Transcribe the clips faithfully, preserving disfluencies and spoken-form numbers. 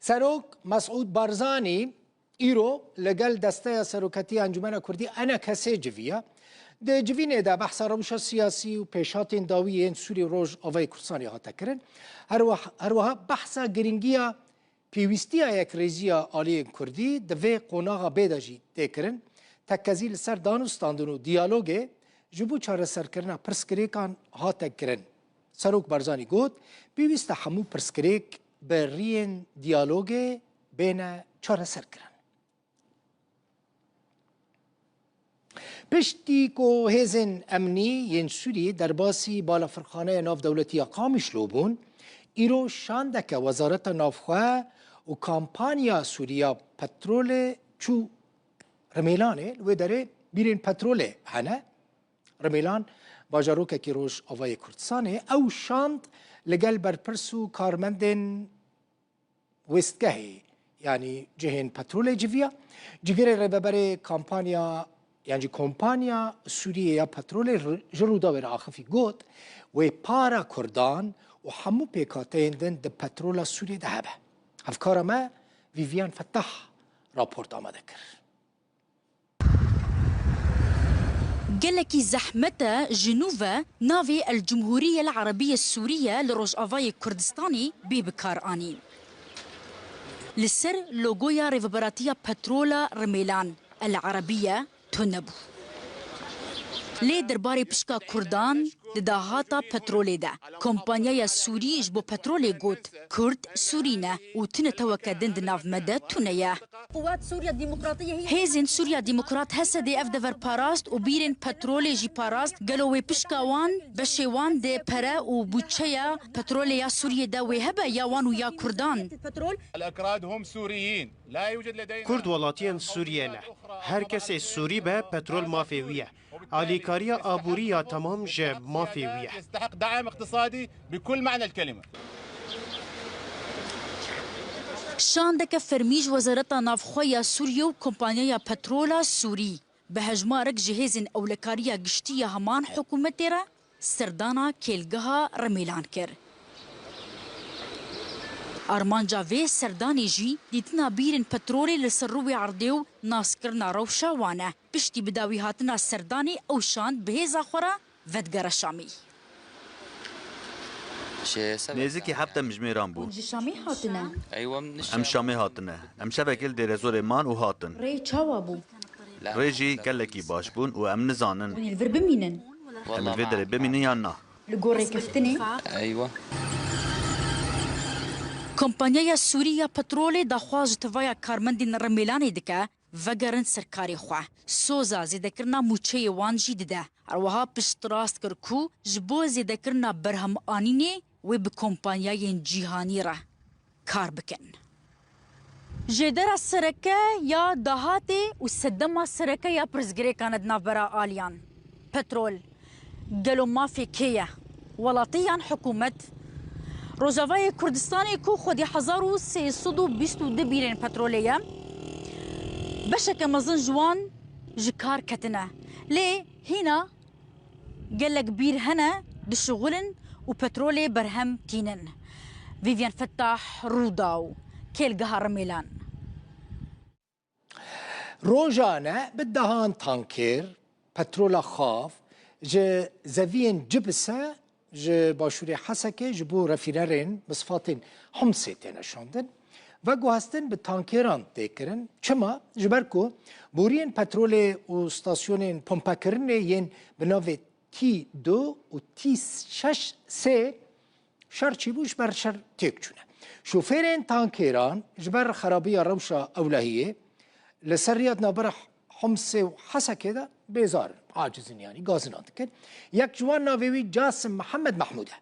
Serok Mesûd Barzanî îro li gel Desteya Seroketî ya Encûmena Kurdî, ENKSê, civiya. Di civînê de behsa rewşa siyasî û pêşhatên dawî yên Sûrî û Rojavayê Kurdistanê hate kirin. Her weh-, her wiha behsa girîngiya pêwîstiya yekrêziya aliyên Kurdî di vê qonaxa bê de jî tê kirin. Tekezî li ser danûstandin û diyalogê ji bo çareserkirina pirsgirêkan hate kirin. Serok Barzanî got, pêwîst e hemû pirsgirêk bi riyên diyalogê bêne çareserkirin. Piştî ku hêzên emnî yên Sûriyê derbasî balafirxaneya navdewletî ya Qamişlo bûn, îro şandeke Wezareta Navxwe û kampanya Sûrî ya petrolê çû Rimêlanê. Li wê derê bîrên petrolê hene. Rimêlan bajarokekî Rojavayê Kurdistanê. Ew şand li gel berpirs û karmendên wêstgehê, yanî cihên petrolê civiya. Cîgirê rêveberê kampanya, yan jî kompanya Sûriyê ya petrolê r-, ji Rûdawê re axifî got, wê para Kurdan û hemû pêkhateyên din di petrola Sûriyê de hebe. Hevkara me Vivian Fettah raport amade kir. Gelekî zehmet e ji nû ve navê El Cumhuriye El Arabiye Sûriye li Rojavayê Kurdistanê bê bikaranîn. Li ser logoya Rêveberatiya Petrola Rimêlan El Arabiye tune bû. Lê derbarê pişka Kurdan di dahata petrolê de, kompanyaya Sûrî ji bo petrolê got, Kurd Sûrî ne û tu neteweke din di nav me de tune ye. Hêzên Sûriya Demokrat, H S D, ev dever parast û bîrên petrolê jî parast. Gelo wê pişka wan, beşê wan di pere û bûçeya petrolê ya Sûriyê de wê hebe, ya wan û ya Kurdan? Kurd welatiyên Sûriyê ne. Her kesê Sûrî be, petrol mafê wî ye. Alîkariya aborî ya temam ji mafê wî ye. Şandeke fermî ji Wezareta Navxwe ya Sûriyê û Kompanyaya Petrola Sûrî bi hejmarek ji hêzên ewlekariya giştî ya heman hikûmetê re serdana kêlgeha Rimêlan kir. Armanca vê serdanê jî dîtina bîrên petrolê li ser rûyê erdê û naskirina rewşa wan e. Piştî bi dawî hatina serdanê ew şand bi hêza xwe re vedigere Şamî. Nêzîkî heft demjimêran bû. Hûn ji Şamê hatine? Em Şamê hatine. Em şevekê li Dêrezorê man û hatin. Rê çawa bû? Rê jî gelekî baş bûn û em nizanin. Hûn ê li vir bimînin? Em li vê derê bimînin yan na? Li gor rêkeftinê? Kompanyaya Sûrî ya petrolê daxwaz ji tevaya karmendên Rimêlanê dike, vegerin ser karê xwe. Soza zêdekirina mûçeyê wan jî dide. Her wiha piştrast kir ku ji bo zêdekirina berhemanînê wê bi kompanyayên cîhanî re kar bikin. Jêdera sereke ya dahatê û sedema sereke ya pirsgirêkan e di navbera aliyan. Petrol. Gelo mafê kê ye? Welatî yan hikûmet? Rojavayê Kurdistanê ku xwedî hezar û sê sed û bîst û du bîrên petrolê ye, beşeke mezin ji wan ji kar ketine. Lê hîna gelek bîr hene dişixulin û petrolê berhem tînin. Vivian Fettah, Rûdaw, Kêlgeha Rimêlan. Rojane bi dehan tankêr petrola xav ji zeviyên Cibise ji başûrê Hesekê ji bo refînerên bi sifatên Humsê têne şandin. Veguhestin bi tankêran tê kirin. Çima? Ji ber ku boriyên petrolê û stasyonên pompekirinê yên bi navê T du û T şeş sê şer çêbû, ji ber şer têk çûne. Şofêrên tankêran ji ber xerabiya rewşa ewlehiyê li ser riya di navbera Humsê û Hesekê de bêzar in, aciz in, yanî gazina dikin. Yek ji wan navê wî Casim Mihemed Mehmûd e.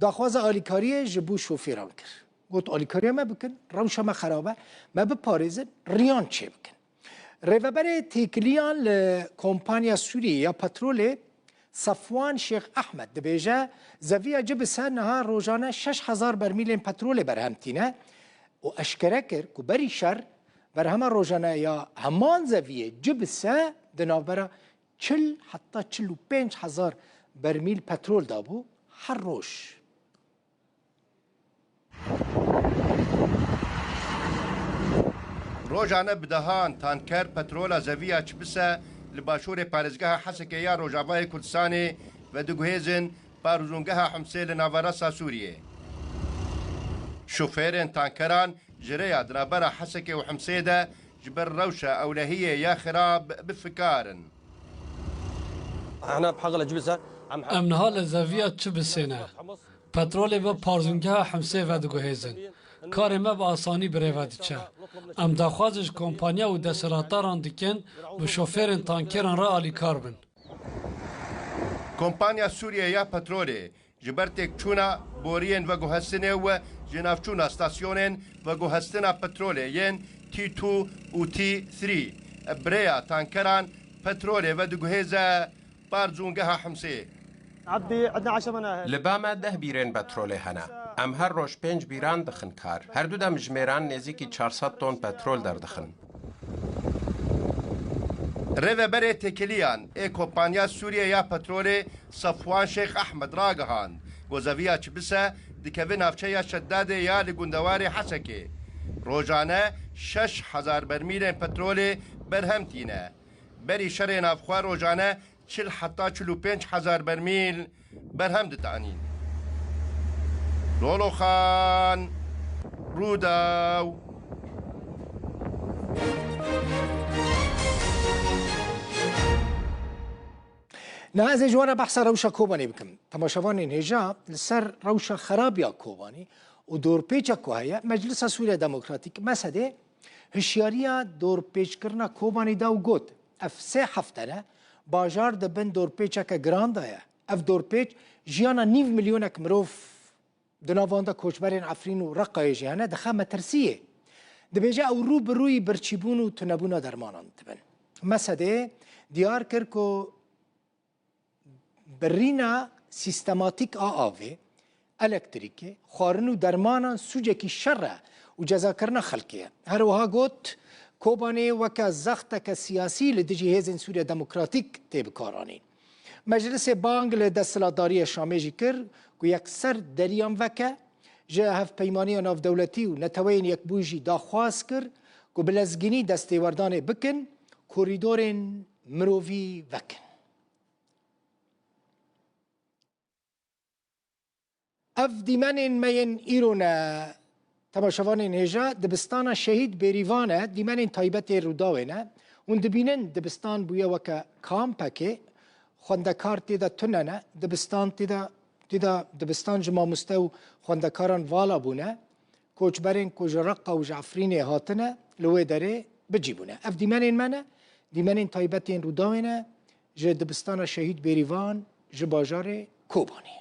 Daxwaza alîkariyê ji bo şofêran kir. Got, alîkariya me bikin, rewşa me xerab e, me biparêzin, riyan çêbikin. Rêveberê têkiliyan li Kompanya Sûriyê ya Petrolê Sefwan Şêx Ehmed dibêje, zeviya Cibise niha rojane şeş hezar bermîlên petrolê berhem tîne û eşkere kir ku berî şer berhema rojane ya heman zeviyê Cibise di navbera çil heta çil û pênc hezar bermîl petrol dabû her roj. Rojane bi dehan tanker petrola zeviya çibise li başûrê parêzgeha Hesekê ya Rojavayê Kurdistanê vediguhêzin parzûngeha Himsê li naverasa Sûriyê. Şofêrên tankeran ji rêya di navbera Hesekê û Himsê de ji ber rewşa ewlehiyê ya xirab bi fikar in. Em niha li zeviya çibisê ne. Petrolê me parzûngeha Himsê vediguhêzin. Karê me bi asanî bi rê ve diçe. Em daxwaz ji kompanya û desthilataran dikin bi şofêrên tankeran re alîkar bin. Kompanya Sûriye ya Petrolê ji ber têkçûna boriyên veguhestinê û ji navçûna stasyonên veguhestina petrolê yên T two û T three bi rêya tankeran petrolê vediguhêze parzûngeha Himsê. Li ba me deh bîrên petrolê hene. Em her roj pênc bîran dixin kar. Her du demjimêran nêzîkî çar sed ton petrol derdixin. Rêveberê têkiliyan ê Kompanya Sûriye ya Petrolê Safwan Şêx Ehmed ragihand, ku zeviya çibise dikeve navçeya Şeddadê ya li gundewarê Hesekê. Rojane şeş hezar bermîlên petrolê berhem tîne. Berî şerê navxwe rojane çil heta çil û pênc hezar bermîl berhem ditanîn. Lolo Xan, Rûdaw. Niha ez ê ji we re behsa rewşa Kobanê bikim. Temaşevanên hêja li ser rewşa xerab ya Kobanê û dorpêça ku heye, Meclisa Sûriya Demokratîk, MSD'ê, hişyariya dorpêçkirina Kobanê da û got, ev sê hefte ne, bajar di bin dorpêçeke giran de ye. Ev dorpêç jiyana nîv milyonek mirov, di nav wan de koçberên Efrîn û Reqayê jî hene, dixe metirsiyê. Dibêje ew rû bi rûyî birçîbûn û tunebûna dermanan dibin. MSD'ê diyar kir ku birîna sîstematîk a avê, elektrîkê, xwarin û dermanan sûcekî şer e û cezakirina xelkê ye. Her wiha got, Kobanê weke zexteke siyasî li dijî hêzên Sûriya Demokratîk tê bikaranîn. Meclisê bang li desthilatdariyê Şamê jî kir ku yekser deriyan veke, ji Hevpeymaniya Navdewletî û Neteweyên Yekbûyî jî daxwaz kir ku bi lezgînî destêwerdanê bikin, korîdorên mirovî vekin. Ev dîmenên me yên îro ne, temaşevanên hêja, dibistana Şehîd Bêrîvan e, dîmenên taybetê Rûdawê ne. Hûn dibînin dibistan bûye weke kampekê, xwendekar tê de tune ne, dibistan tê de, tê de dibistan ji mamoste û xwendekaran vala bûne. Koçberên ku ji Reqa û ji Efrînê hatine, li wê derê bi cî bûne. Ev dîmenên me ne, dîmenên taybet yên Rûdawê ne, ji dibistana Şehîd Bêrîvan, ji bajarê Kobanê.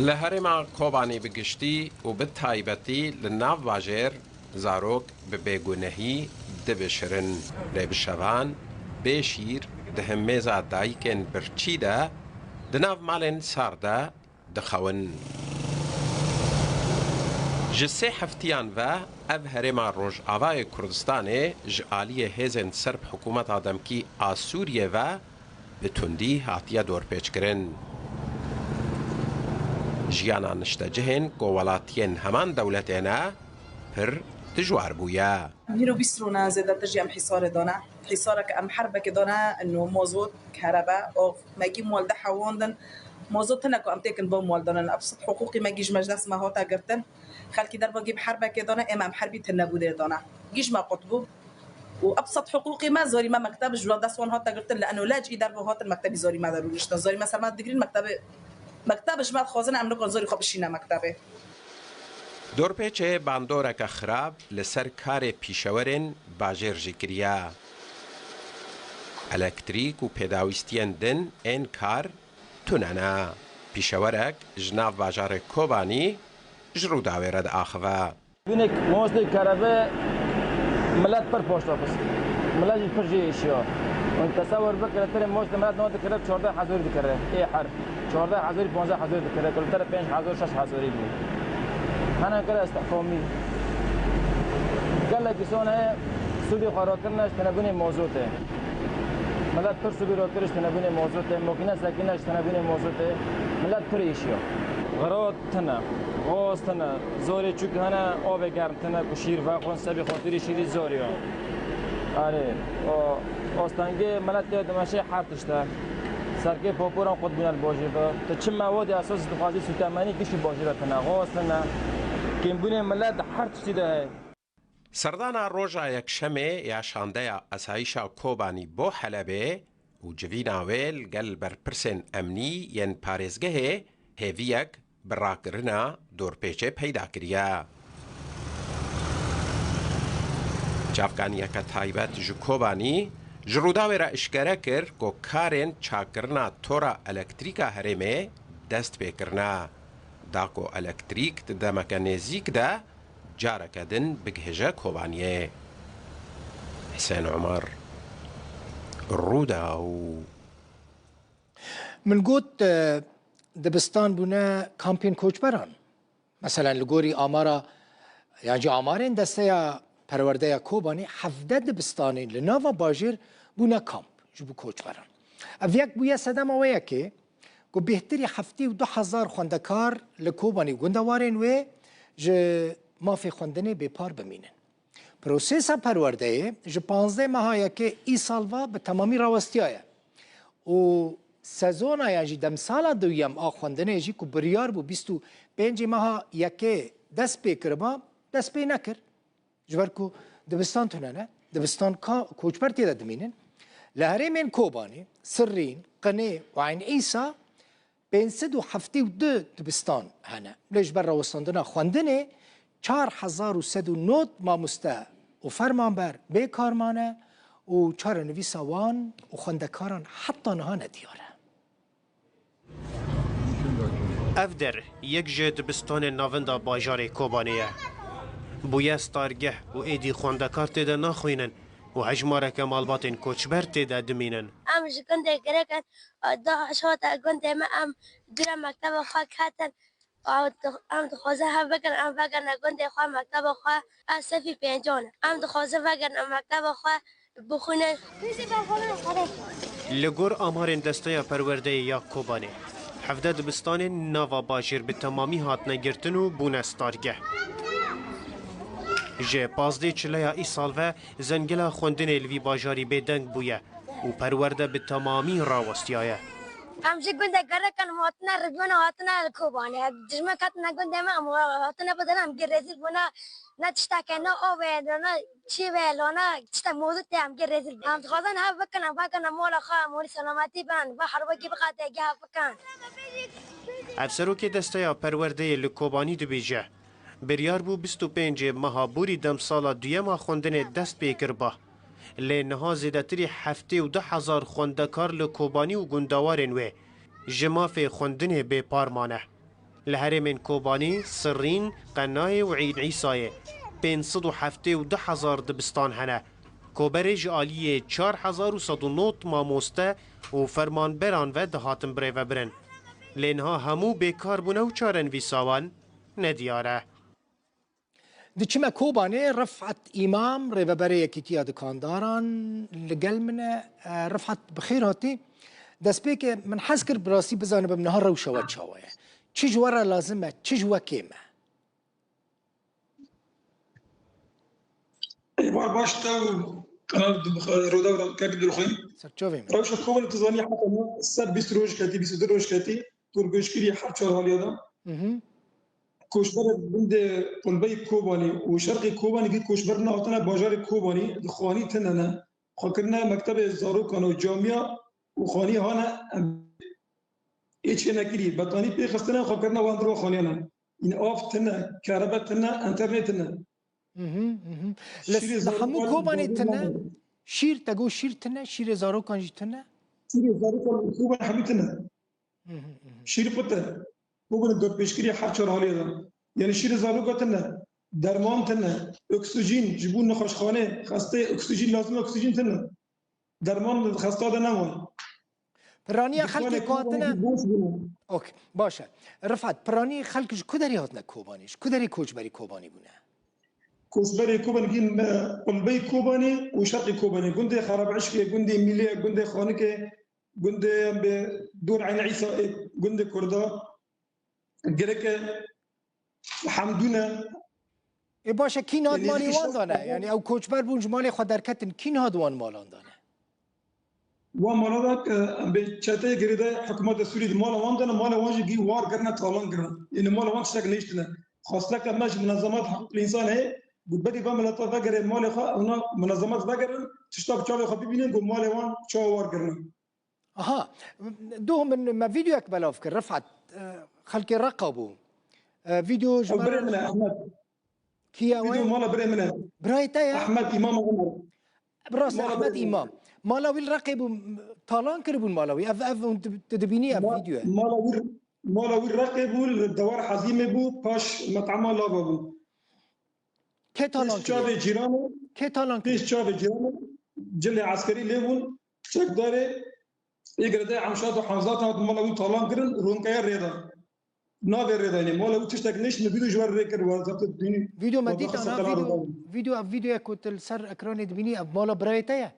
Li herêma Kobanê bi giştî û bi taybetî li nav bajêr, zarok bi bêgunehî dibişirin, lê bi şevan bê şîr di himêza dayikên birçî de di nav malên sar de dixewin. Ji sê heftiyan ve ev herêma Rojavayê Kurdistanê ji aliyê hêzên ser bi hikûmeta demkî a Sûriyê ve bi tundî hatiye dorpêçkirin. Jiyana niştecihên ku welatiyên heman dewletê ne pir dijwar bûye. Hîro bîst rûne zêdetir jî em hîsarê dane. Hîsareke em herbekê dane, ino mozot, kerebe, av. Me gî mol de hewandin. Mozot tine ku em têkin bo mol danin. Ebsit hiqûqî me gî ji meclis me hate girtin. Xelkî derva gî bi herbekê dane, ê me em herbî tine bû dê dane. Gî ji me qut bû. Û ebsit hiqûqî me, zorî me mekteb ji dest wan hate girtin. Li eno lec î derva hatin mektebî zorî me de rûniştin. Zorî me ser me digirin mektebê. Mekteb ji me dixwazin em nikon zorî xwe bişîne mektebê. Dorpêçê bandoreke xirab li ser karê pîşewerên bajêr jî kiriye. Elektrîk û pêdawîstiyên din ên kar tune ne. Pîşewerek ji nav bajarê Kobanî ji Rûdawê re diaxive. Bînek mostê kerebe, millet pir poşt ofis. Millet jî pir jê êşiya. Hûn tesewir bikire, tirê mostê millet no dikire, çardeh hezarî dikire. Ê her. Çardeh hezarî, panzdeh hezarî dikire. Ku li tirê pênc hezar, şeş hezarî bû. Hene kire estihkamî. Gelek îson heye, sûdî xwe rakirine ji tinebûnê mozotê. Millet pir sûdî rakir ji tinebûnê mozotê. Makîne sekîne ji tinebûnê mozotê. Millet pir êşiya. Xirot tine, xos tine, zorê çûk hene, avê germ tine ku şîr vexwin, sebî xatirî şîrî zorî yo. Erê, o, ostengê milet tê dimeşê her tişt e. Serkê paporan qut bûne li bajêr de. Tu çi mewodê esasî dixwazî sûtemenî giştî bajêr de tine, xos tine. Kêmbûnê milet di her tiştî de heye. Serdana roja Yekşemê ya şandeya Asayîşa Kobanî bo Helebê û civîna wê li gel berpirsên emnî yên parêzgehê hêviyek bi rakirina dorpêçê peyda kiriye. Çavkaniyeke taybet ji Kobanî ji Rûdawê re eşkere kir ku karên çakkirina tora elektrîka herêmê dest pê kirine, da ku elektrîk di demeke nêzîk de careke din bigihêje Kobaniyê. Hisên Omer, Rûdaw. Min got, e, dibistan bûne kampên koçberan. Meselen, li gorî amara, yan jî amarên Desteya Perwerdeya Kobanê, hevdeh dibistanên li nava bajêr bûne kamp ji bo koçberan. Ev yek bûye sedema wê yekê ku bêhtirî heftê û du hezar xwendekar li Kobanê û gundewarên wê ji mafê xwendinê bêpar bimînin. Prosesa perwerdeyê ji panzdeh meha yekê îsal ve bi temamî rawestiyaye û sezona yan jî demsala duyem a xwendinê jî ku biryar bû bîst û pêncê meha yekê dest pê kiriba, dest pê nekir. Ji ber ku dibistan tune ne, dibistan ka-, koçber tê de dimînin. Li herêmên Kobanê, Sirrîn, Qinê û Eyn Îsa pênc sed û heftê û du dibistan hene. Lê ji ber rawestandina xwendinê çar hezar û sed û nod mamoste û fermanber bê kar mane û çarenivîsa wan û xwendekaran heta niha nediyar e. Ev der yek ji dibistanên navinda bajarê Kobanê ye. Bûye stargeh û êdî xwendekar tê de naxwînin û hejmareke malbatên koçber tê de dimînin. Em ji gundê Girek in, da hişwata gundê me, em dûra mekteba xwe ketin. Ew dix-, em dixwazin hev bikin, em vegerine gundê xwe, mekteba xwe. Ev sefî pêncan e. Em dixwazin vegerine mekteba xwe, bixwînin. Li gor amarên Desteya Perwerdeyê ya Kobanê, hevdeh dibistanên nava bajêr bi temamî hatine girtin û bûne stargeh. Ji pazdeh çileya îsal ve zengila xwendinê li vî bajarî bêdeng bûye û perwerde bi temamî rawestiyaye. Em ji gundê Gerek in, em hatine ribiyona, hatine li Kobanê. Dijmin ketine gundê me, em hatine bidin, em gê rezîl bûne. Ne tişteke, ne avê, ne çi ve, lana tişte mewzû tê, em gê rezîl bûne. Em dixwazin hev bikin, em vegerine mala xwe, em holî selametî bin, va herbekî biqate, gê hev bikin. Ev serokê Desteya Perwerdeyê li Kobanî dibêje, biryar bû bîst û pêncê meha borî demsala duyema xwendinê dest pê kiriba. Lê niha zêdetirî heftê û du hezar xwendekar li Kobanî û gundewarên wê ji mafê xwendinê bêpar mane. Li herêmên Kobanî, Sirrîn, Qenayê û Eyn Îsayê pênc sed û heftê û du hezar dibistan hene. Koberê ji aliyê çar hezar û sed û nod mamoste û fermanberan ve dihatin birêvebirin. Lê niha hemû bêkar bûne û çarenivîsa wan nediyar e. Diçime Kobanê, Rifat Îmam, rêveberê Yekîtiya Dikandaran li gel min e. E, Rifat, bi xêr hatî. Destpêkê min hez kir bi rastî bizanibim niha rewşa we çawa ye. Çi ji we re lazim e, çi ji we kêm e? Êvar baş te û kanal Rûdaw re kek dilxwîn. Serçavê min. Rewşa Kobanê tu zanî heta niha sed bîst roj ketî, bîst û du roj ketî. Dorpêçkirî her çar haliya de. Hı hı. Koçberê gundê Qulbeyê Kobanî û Şerqê Kobanî ki koçber nehatine bajarê Kobanî, di xwanî tune ne. Xwekirine mektebê zarokan û camiya û xwanî hane em ê çênekirî. Betanî pê xistine, xwekirine wan dirwa xwaniyan e. În av tune, kerebe tune, enternet tune. Hı hı, hı hı. Li, Şîrê li hemû zarokan Kobanê tune, şîr, te got şîr tune, şîrê zarokan jî tune? Şîrê zarokan û Kobanê hemû tune. Hı hı, hı hı. Şîr qut e. Bûbin dorpêçkirî her çar haliyê de. Yani şîrê zaroka tune, derman tune, oksijîn ji bo nexweşxanê, xesteyê oksijîn lazim e, oksijîn tune. Derman xesta de ne wan. Piraniya xelkê ku hatine. Boş bûne. Ok, baş e. Rifat, piraniya xelk ji ku derê hatine Kobanê? Ji ku derê koçberî Kobanê bûne? Koçberê Kobanê bîn me Qulbeyê Kobanê û Şerqê Kobanê. Gundê Xerab Eşkê, gundê Mîlê, gundê Xanikê, gundê em bê Dor Eyn Îsa, ê, gundê Kurda. Gereke hemdû ne. Ê baş e, kîn hat malê wan dane? Yani ew koçber bûn, ji malê xwe derketin, kîn hat wan malan dane? Wan mala da, e, em bê çeteyê girêdayî hikûmeta Sûriyê di mala wan de ne, mala wan jî gî war kirine, talan kirine. Yanî mala wan tiştek nehiştine. Xwesteke me ji munezemat hiqûqil însan heye, ku berî va mileta vegere malê xwe, ewna munezemat vegerin, tişta bi çavê xwe bibînin, ku malê wan çawa war kirine. Aha, doh min me vîdeoyek belav kir, Rifat. E, xelkê Reqa bû. E, vîdeo ji Ew me birê re min e, Ehmed. Kî ye wê? Vîdeo mala birê min e. Birayê te ye? Ehmed Îmam Omer. Bi rast e, Mala Ehmed birê min e. Îmam. Mala wî li Reqê bû, talan kiribûn mala wî. Ev, ev hûn di-, tu dibînî ev Ma-, vîdeoyê. Mala wî, mala wî Reqê bû, li dewar Hezîmê bû, paş met'ema lava bû. Kê talan Pêş kirî? Çavê cîranê, Kê talan kirî? Pêş çavê cîranê, cilê eskerî lê bûn, çekdarê, ê girêdayî Emşat û Hemzat hat mala wî talan kirin, ronkeye rê da. Navê rê da, yanî mala wî tiştek nehişt, min vîdeo ji we re rê kir, we zaten dînî. Vîdeo me dît, ana vîdeo, vîdeo, ev vîdeoya ku tu li ser ekranê dibînî, ev mala birayê te ye?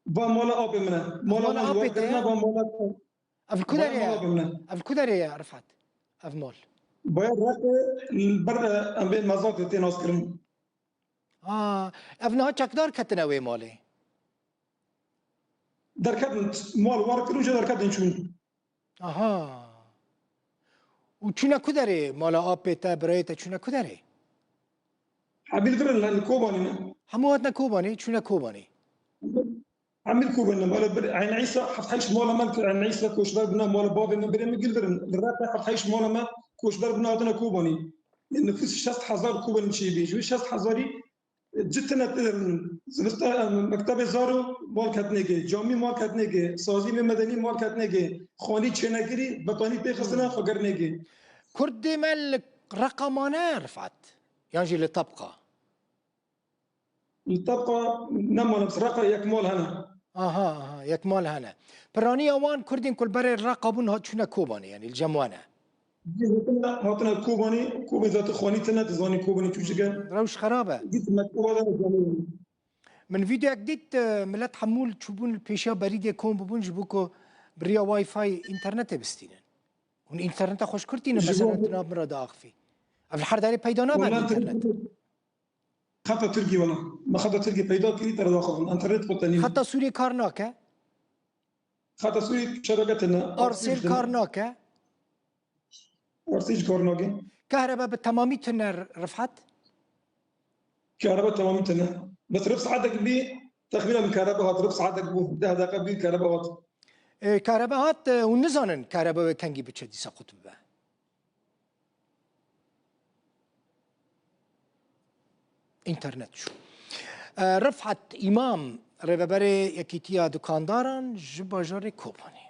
Va mala apê min e. Mala Mala wan ji apê we te kirine, ye? Va mala Ev li ku derê ye? Mala apê min e. Ev li ku derê ye, Rifat? Ev mal. Baya Reqê li ber, e, em bê mezatê tê naskirin. Ha, ev niha çekdar ketine wê malê? Derketin, mal war kirin, jê derketin çûn. Aha. Û çûne ku derê? Mala apê te, birayê te çûne ku derê? Hemî li vir in, li Kobanî ne. Hemû hatine Kobanî, çûne Kobanî. Hemî li Kobanî ne. Mala bir Eyn Îsa, heft heşt mala me li Eyn Îsa koçber bûne, mala bavê me, birê min gil vir in. Li Reqê heft heşt mala me koçber bûne, hatine Kobanî. Nifûs şest hezar Kobanî çêbî. Ji wî şest hezarî Ci tine tê zivistan, mektebê zaro mal ketinê kê, camî mal ketinê kê, sazînê medenî mal ketinê kê, xanî çênekirî, betanî pê xistine, xwe kirinê kê. Kurd dê me li Reqa mane, Rifat? Yan jî li Tebqa? Li Tebqa ne mane, Reqa yek mal hene. Aha, aha, yek mal hene. Piraniya wan Kurdên ku li berê Reqa bûn, hat çûne Kobanê, yanî li cem wan e. Cî hatine, hatine Kobanî, Kobanî zaten xanî tine, tu zanî Kobanî çûçik e. Rewş xerab e. Gît me Kobanî zanî. Min vîdeoyek dît, e, milet hemû li çûbûn li pêşiya berîdê kom bûbûn ji bo ku bi riya Wi-Fi înternetê bistînin. Hûn înterneta xwe ji kur tînin, Ji bo mesela tu nav min re diaxivî? Ev li her derê peyda nabe Wala înternetê. Xeta Tirkî wala. Me xeta Tirkî peyda kirî, te re daxivin. Înternet xwe tenî. Xeta Sûriyê kar nake? Xeta Sûriyê şebeke tune. Arsêl kar nake? Arsêl jî kar nake. Kahrebe bi temamî tune, Rifat? Kahrebe temamî tune. Bes rib saetek bî, texmîna min kahrebe hat. Rib saetek bû. Deh deqe bî kahrebe hat. E, kahrebe hat, e, hûn nizanin kahrebe wê kengî biçe dîsa qut bibe. Înternet çû. E, Rifat Îmam, rêveberê Yekîtiya Dukandaran ji bajarê Kobanê.